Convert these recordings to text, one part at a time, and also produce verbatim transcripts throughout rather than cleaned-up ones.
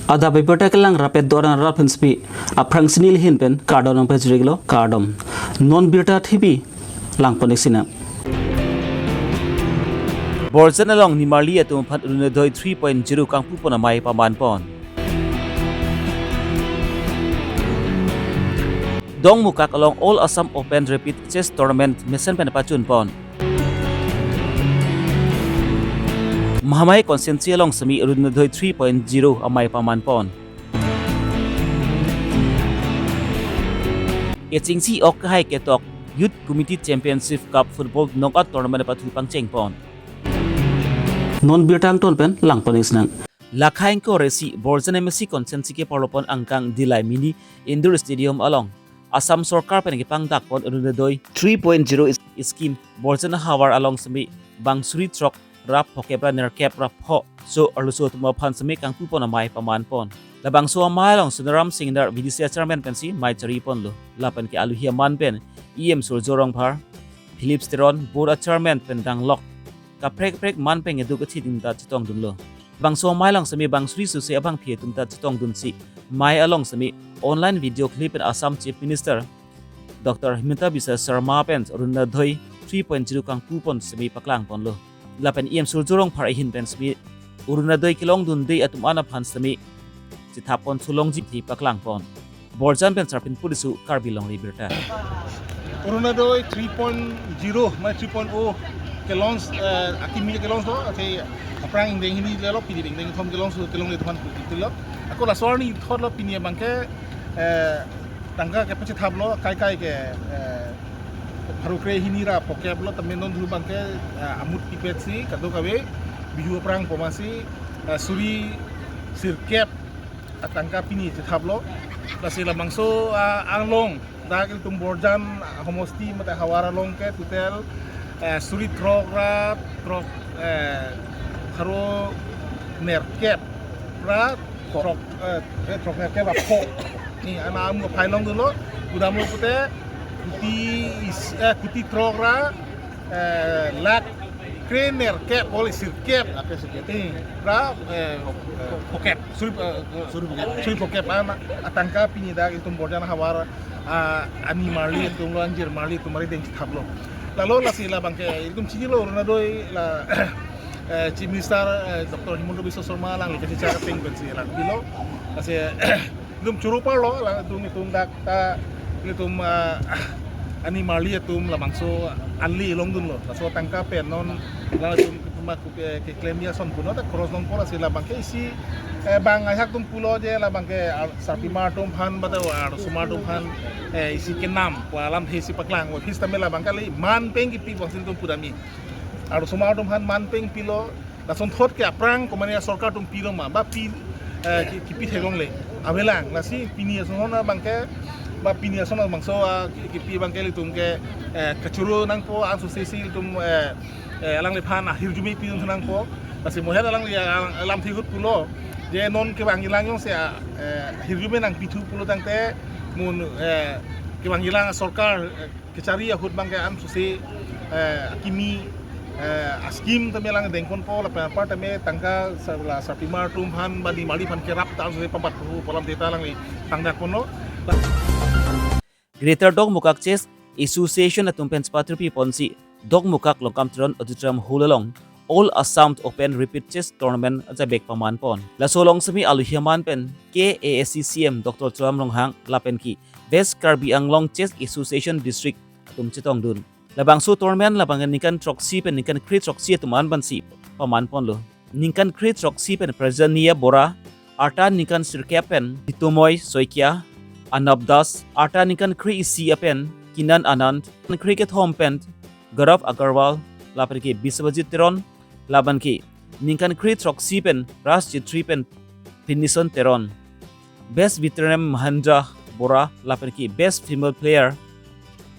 Adap abirta kelang rapet doran rap henspi aphrang sini lihin pen kardom nangpajiriklo, kardom. Non birta thibi langpon-ik sinang. Borjan along nimarli atum aphan Orunodoi three point zero kangpupon amei pamanpon. Dongmukak along All Assam Open Rapid Chess Tournament mesen pen pachunpon. Mahamai constituency along semi Orunodoi three point zero amei pamanpon. Kechengsi ok kahai ketok Youth Committee Championship Cup Football Knockout Tournament pathu pangchengpon. Non birta angton pen langpon-ik sinang. Lakhai ingkoi ra isi Borjan M A C constituency keparlopon angkang Dillai Mini Indoor Stadium along Assam Sorkar pen kepangdakpon Orunodoi three point zero is-, scheme Borjan ahavar along semi bang suri throk ra phokep ra nerkep ra pho so arloso atum aphan semi kangpupon amei pamanpon. Labangso amei along Sonaram Singnar V D C a chairman pensi mei chariponlo. Lapen ke aluhi aman pen E M Surjya Rongphar, Philip Teron, board a chairman pen danglok kaprek kaprek man pen keduk athi atum ta chetongdunlo. Bangso amei along semi bang suri suse abangpi atum ta chetongdunsi mei along semi online video clip pen Assam Chief Minister Doctor Himanta Biswa Sarma pen Orunodoi three point zero kangpupon semi paklangponlo. Lapen E M Surjya Rongphar ahin pen semi Orunodoi kelongdunde atum an aphan semi chethapon sulongji thi paklangpon. Borjan pen Sarpin Purisu, Karbi Longri Birta. Orunodoi three point zero, mai three point oh ke launch, eh, akimi ke launch lo, athe aphrang ingdeng hini lelo, pini ingdeng kethom ke launch lo, kelongle atum aphan putilo. Ako laso arni thotlo pini abangke, eh, tangka kepachethaplo, kaikai ke, eh, pharo kre hini ra phokeplo, tame non thu abangke, eh, amut pipetsi, kadokave, Bihu aphrang pu amatsi, eh, suri sirkep atangka pini chethaplo. Lasi labangso, ah, along dak ilitum Borjan, ah, homosti mate havar along ke total, eh, suri throk ra throk, eh, pharo nerkep ra throk, eh, eh, throk nerkep ra pho. Ni ana am ko phai longdunlo, gudam lo pute, kuti is-, eh, kuti throk ra, eh, lakh kre nerkep, boli sirkep. Lakh kre sirkep. Eh, ra, eh, phokep. Suri, eh, suri phokep. Suri phokep an atangka pini dak ilitum Borjan havar, ah, ani marli atumlo, anjir marli atum arideng chethaplo. Lalo lasi labangke ilitum chinilo Orunodoi la, eh, Chief Minister, eh, Doctor Himanta Biswa Sarma alangli kachechak ateng pensi langpilo. Lasi ilitum choro parlo, la ilitum, ilitum dak ta, ilitum, ah, ani marli atum labangso ali longdunlo. Laso tangka pen non la ilitum ma ku ke, keklem ason punon ta cross longpo, lasi labangke isi, eh, bang ajak atum pulo je labangke ar-, sarpimar atum aphan, bata arlosomar atum aphan, eh, isi kenam pu alamthe isi paklang, office tame labangke kali man pen kipi bangsin atum pudami. Arlosomar atum aphan man pen pilo, lason thot ke aphrang komatne sorkar atum pilo ma, ba pi, eh, ki-, kipi theklongle. Avelang, lasi pini ason abangke, ba pini ason bangso, ah, ki-, kipi abangke ilitum ke, eh, kachoro nangpo, ansose si ilitum, eh, eh, alangliphan ahirjume pidun nangpo. Lasi mohen alangli, ah, alamthe ahut pulo, je non kevang ilang jongsi, ah, eh, ahirjume nangpithu pulo tangte, mun, eh, kevang ilang sorkar, eh, kechari ahut abangke ansose, eh, akimi, eh, ascheme tame alang dengponpo, lapen apar tame tangka sa-, la sarpimar atum aphan, ba nimarli aphan kerap ta ansose pambatpo pu alamthe ta alangli pangdakponlo. Greater Dokmoka Chess Association atum pen chepatrupi ponsi Dokmoka Longkam Teron Auditorium Hall along All Assam Open Rapid Chess Tournament ajabek pamanpon. Laso along semi aluhi aman pen K A A C C M Doctor Tuliram Ronghang lapen ke West Karbi Anglong Chess Association District atum chetongdun. Labangso tournament labang ningkan throksi pen ningkan kre throksi atum an pensi pamanponlo. Ningkan kre throksi pen Prajanya Bora, arta ningkan sirkep pen Jitomoi Saikia, Anab Das, arta ningkan kre isi pen Kinan Anand, kre kethom pen Gaurav Agarwal, lapen ke Biswajit Teron, lapen ke ningkan kre throksi pen Raj Chetri pen Pinison Teron. Best Veteran Mahendra Bora, lapen ke Best Female Player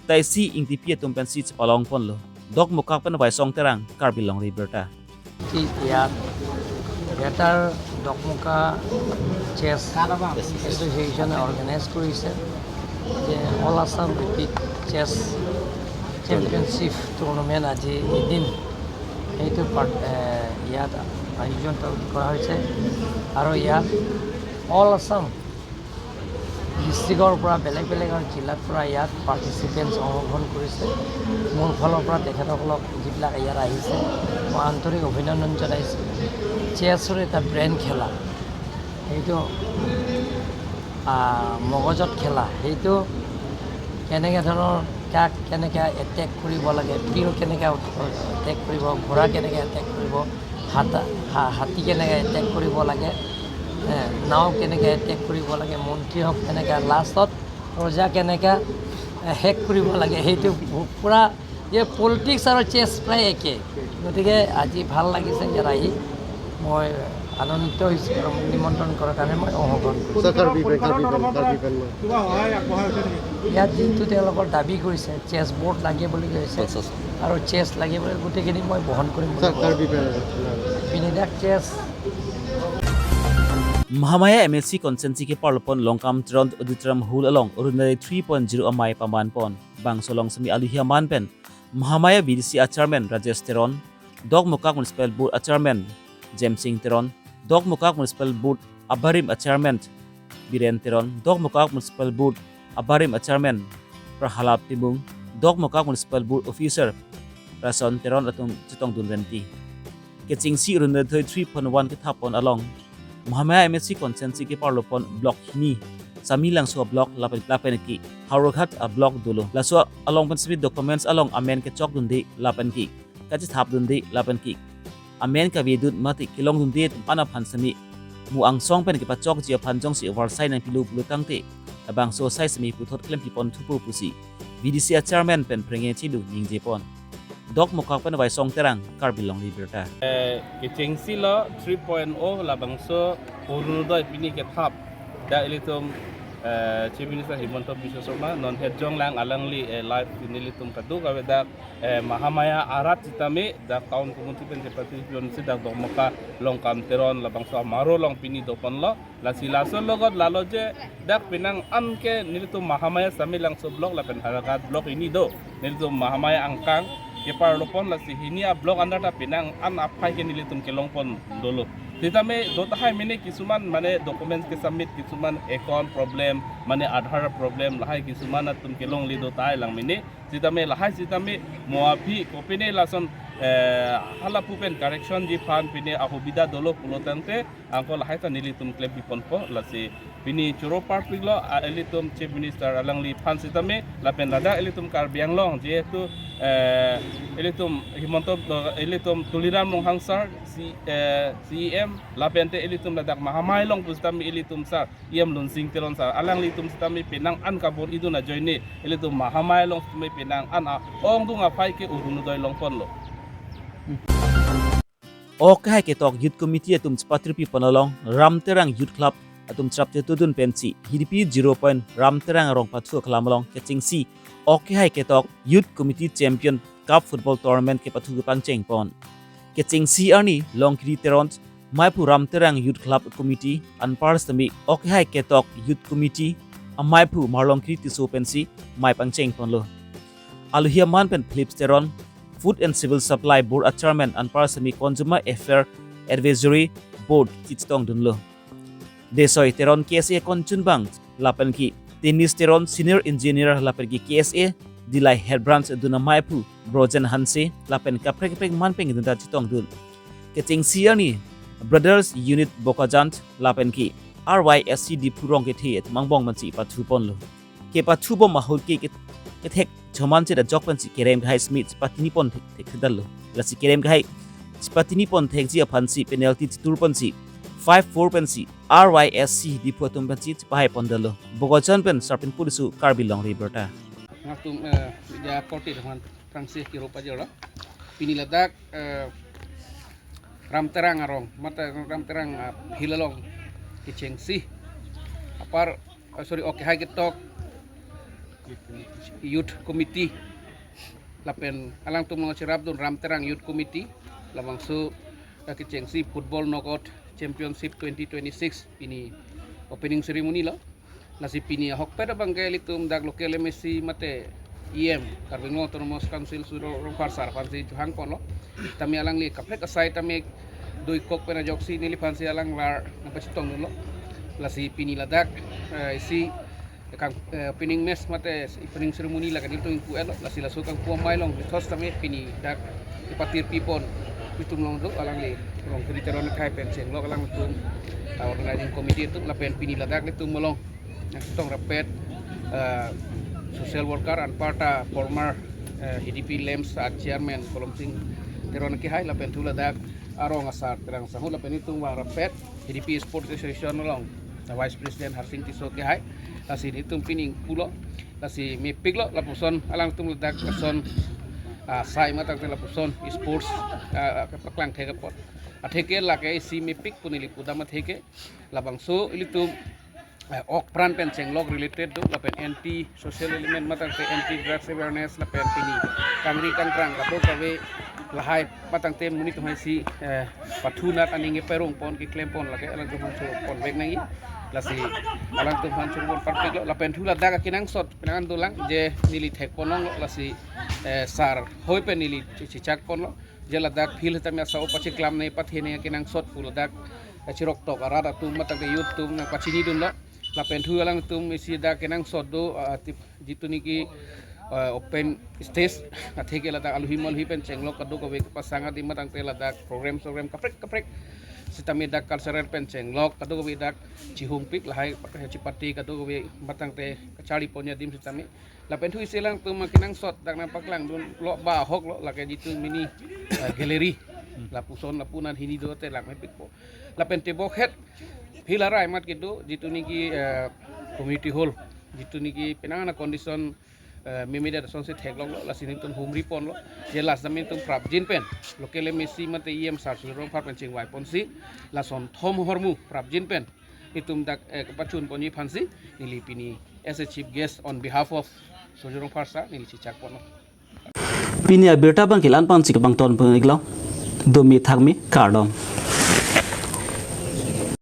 Taisi Ingtipi atum pensi chepalongponlo. Dokmoka pen Waisong Terang, Karbi Longri Birta. কি ইয়াত গ্ৰেটাৰ ডকমকা চেছ এছ'চিয়েশ্যনে অৰ্গেনাইজ কৰিছে যে অল আছাম ৰেপিড চেছ championship tournament আজি এদিন সেইটো পাৰ-, এ, ইয়াত আয়োজন কৰা হৈছে আৰু ইয়াত অল আছাম ডিষ্ট্ৰিক্টৰ পৰা, বেলেগ বেলেগৰ জিলাৰ পৰা ইয়াত পাৰ্টিচিপেণ্টছ অংশগ্ৰহণ কৰিছে। মোৰ ফালৰ পৰা তেখেতসকলক, যিবিলাক ইয়াত আহিছে, মই আন্তৰিক অভিনন্দন জনাইছোঁ। চেছৰ এটা ব্ৰেইন খেলা, সেইটো, আহ, মগজত খেলা, সেইটো কেনেকে ধৰণৰ, কাক কেনেকে এটেক কৰিব লাগে, বিল কেনেকে এটেক কৰিব, ঘোঁৰা কেনেকে এটেক কৰিব, হাতা-, হা-, হাতী কেনেকে এটেক কৰিব লাগে, এ, নাও কেনেকে এটেক কৰিব লাগে, মন্ত্ৰী হওক কেনেকে, লাষ্টত ৰজা কেনেকে, এ, শেষ কৰিব লাগে, সেইটো পু-, পুৰা, এই পলিটিক্স আৰু চেছ প্ৰায় একে। গতিকে আজি ভাল লাগিছে ইয়াত আহি, মই আনন্দিত হৈছোঁ আৰু মোক নিমন্ত্ৰণ কৰাৰ কাৰণে মই অংশগ্ৰহণ কৰিছোঁ। ছাৰ, কাৰ্বি পেন, কাৰ্বি পেন, কাৰ্বি পেন মই। কিবা সহায় আগবঢ়াই আছে নেকি? ইয়াত যিটো তেওঁলোকৰ দাবী কৰিছে, চেছ বৰ্ড লাগে বুলি কৈছে, আচ্ছা, আচ্ছা। আৰু চেছ লাগে বুলি, গোটেইখিনি মই বহন কৰিম বুলি ছাৰ, কৈছে। Karbi pen, sir. বিনিয়োগ চেছ। Mahamaya M A C constituency keparlopon Longkam Teron Auditorium Hall along Orunodoi three point zero amei pamanpon. Bangso along semi aluhi aman pen Mahamaya V D C a chairman Rajesh Teron, Dokmoka Municipal Board a chairman Jemsing Teron, Dokmoka Municipal Board abarim a chairman Biren Teron, Dokmoka Municipal Board abarim a chairman Prahalad Timung, Dokmoka Municipal Board officer Rason Teron atum chetongdun renti. Kechengsi Orunodoi three point one kethapon along Mahamaya M A C constituency keparlopon block hini, Samelangso block lapen, lapen ke Howraghat a block dolo. Laso along pen semi documents along amen kechokdunde lapen ke kachethapdunde lapen ke amen kavedun mate kelongdunde atum an aphan semi mu angsong pen kepachokji aphan jongsi oversight nangpilo pulo tangte, labangso asai semi puthot klempipon thupo pusi V D C a chairman pen phreng-e chelu ningjepon. Dokmoka pen Waisong Terang, Karbi Longri Abirta. Eh, kechengsi lo three point oh labangso Orunodoi pini kethap. Dak ilitum, eh, Chief Minister Himanta Biswa Sarma non hetjong lang, alangli, eh, live nelitum kadokave dak, eh, Mahamaya arat sitame dak town committee pen chepathu pionsi dak Dokmoka Longkam Teron labangso amaro along pini doponlo. Lasi laso alogot lalo je dak penang an ke nelitum Mahamaya Samelangso block lapen Howraghat block hini do. Nelitum Mahamaya angkang keparlopon, lasi hini a block under ta penang an aphai ke nelitum kelongpon dolo. Sitame do tahai mene kisuman mane documents kesubmit, kisuman account problem, mane Aadhaar problem, lahai kisuman atum kelongle do tahai lang mene. Sitame lahai sitame mo aphi kopine lason, eh, halapu pen correction ji aphan pine ahubida dolo pulo tangte, anke lahai ta nelitum klempiponpo. Lasi pini choro parpiklo, a, ilitum Chief Minister alangliphan sitame lapen ladak ilitum Karbi Anglong, jehetu, eh, ilitum Himanta, eh, ilitum Tuliram Ronghang sir, C, eh, C E M, lapente ilitum ladak Mahamaya along pusitame ilitum sir, E M Lunsing Teron sir, alanglitum sitame penang an kabor-idun ajoine ilitum Mahamaya along sitame penang an a-ongdung aphai ke Orunodoi longponlo. Ok Kehai Ketok Youth Committee atum chepatirpipon along Ram Terang Youth Club atum cherap chetudun pensi Hidipi zero point Ram Terang arong pathu aklam along kechengsi Ok Kehai Ketok Youth Committee Champion Cup Football Tournament kepathu kepangchengpon. Kechengsi arni Longkiri Teron, maiphu Ram Terang Youth Club Committee, anpar sitame Ok Kehai Ketok Youth Committee amaiphu Marlongkiri Tisso pensi mei pangchengponlo. Aluhi aman pen Philips Teron, Food and Civil Supply Board a Chairman, anpar sitame Consumer Affair Advisory Board kachetongdunlo. Desoi Teron, K S A konchunbang, lapen ke Tennis Teron, Senior Engineer, lapen ke K S A Dillai Head Branch dun amaiphu Brojen Hanse, lapen kaprek kaprek man pen dunta chetongdun. Kechengsi arni Brothers Unit Bokajan lapen ke R Y S C Diphu arong kethe atum angbong pensi pathuponlo. Kepathubom ahut ke, ke, kethek choman chedajok pensi kerem kehai simi chepatinipon thek, thekthedetlo. Lasi kerem kehai chepatinipon thekji aphansi penalty cheturponsi five four pensi R Y S C Diphu atum pensi chepahaipondetlo. Bokajan pen Sarpin Pulisu, Karbi Longri Abirta. Nangtum, eh, media korte aphan prangsi kirup aja lo. Pini ladak, eh, Ram Terang arong, mate Ram Terang, ah, field along kechengsi. Apar, eh, sorry, Ok Kehai Ketok Youth Committee. Lapen alangtum along cherapdun Ram Terang Youth Committee. Labangso, eh, kechengsi Football Knockout Championship twenty twenty-six pini opening ceremony lo. Lasi pini ahokpet abang ke ilitum dak local M A C mate E M, Karbi Anglong Autonomous Council Surjya Rongphar sir aphansi chohangponlo. Tame alangli kaprek asai tame doikok pen ajoksi neliphansi alang lar nangpachetongdunlo. Lasi pini ladak, eh, isi kang, eh, opening match mate opening ceremony lake nelitum ingpu-etlo, lasi laso kangpu amei along puthot tame pini dak kepatir pipon itum along do, alangli Rongkiri Teron Akhei pen chenglok alangtum, ah, organizing committee atum lapen pini ladak nelitum along nangchetong rapet, eh, social worker anparta former, eh, H D P LAMPS a chairman Kolomsing Teron Akhei lapen thu ladak arong asar Terang Sangho lapen itum vang rapet H D P Sports Association along, ah, Vice President Harsing Tisso Akhei. Lasi nelitum pini ingpulo, lasi mepiklo, lapuson alangtum ladak lason, ah, sai matangte lapuson sports, ah, kepaklang thek apot. Atheke lake isi mepik pu neli pudam atheke, labangso ilitum, eh, ok pran pen chenglok related do, lapen anti social element matangte anti drugs awareness lapen pini kangri kangkrang kadokave lahai matangte monit atum hai si, eh, pathunat aning keparong pon keklem pon lake alangtum aphan choro ponvek nangji. Lasi alangtum aphan choro pon parpiklo lapen thu ladak akenangsot penang an dolang je neli thek ponlonglo, lasi, eh, sar hoi pen neli chi-, chichak ponlo je ladak field tame asau pacheklam ne pathe ne akenangsot pu ladak, eh, chirok tok arat atum matangte youth atum nangpachinidunlo. Lapen thu alangtum isi dak kenangsot do, ah, tip, jitu niki, ah, open stage, atheke ladak aluhi maluhi pen chenglok kadokave kepasang adim matangte ladak program program kaprek kaprek sitame dak cultural pen chenglok kadokave dak chihungpik lahai chipate kadokave matangte kacharli ponji adim sitame. Lapen thu isi alangtum akenangsot dak nangpaklangdunlo ba ahoklo lake jitu mini, ah, gallery. Lapuson lapu-an hini dote lang mepikpo. Lapen tebokhet field arai mat kedo jitu niki, eh, community hall, jitu niki penang an condition, eh, memedet asonsi theklonglo, lasi nelitum humri ponlo je last time nelitum prapjin pen local M A C mate E M sar Surjya Rongphar pen chingvai ponsi lason thom ahormu prapjin pen itum dak, eh, kepachun ponji aphansi neli pini as a chief guest on behalf of Surjya Rongphar sir neli chichak ponlo. Pini abirta abang ke la-an pensi kebang ton pon iklo. Domi thakmi kardom.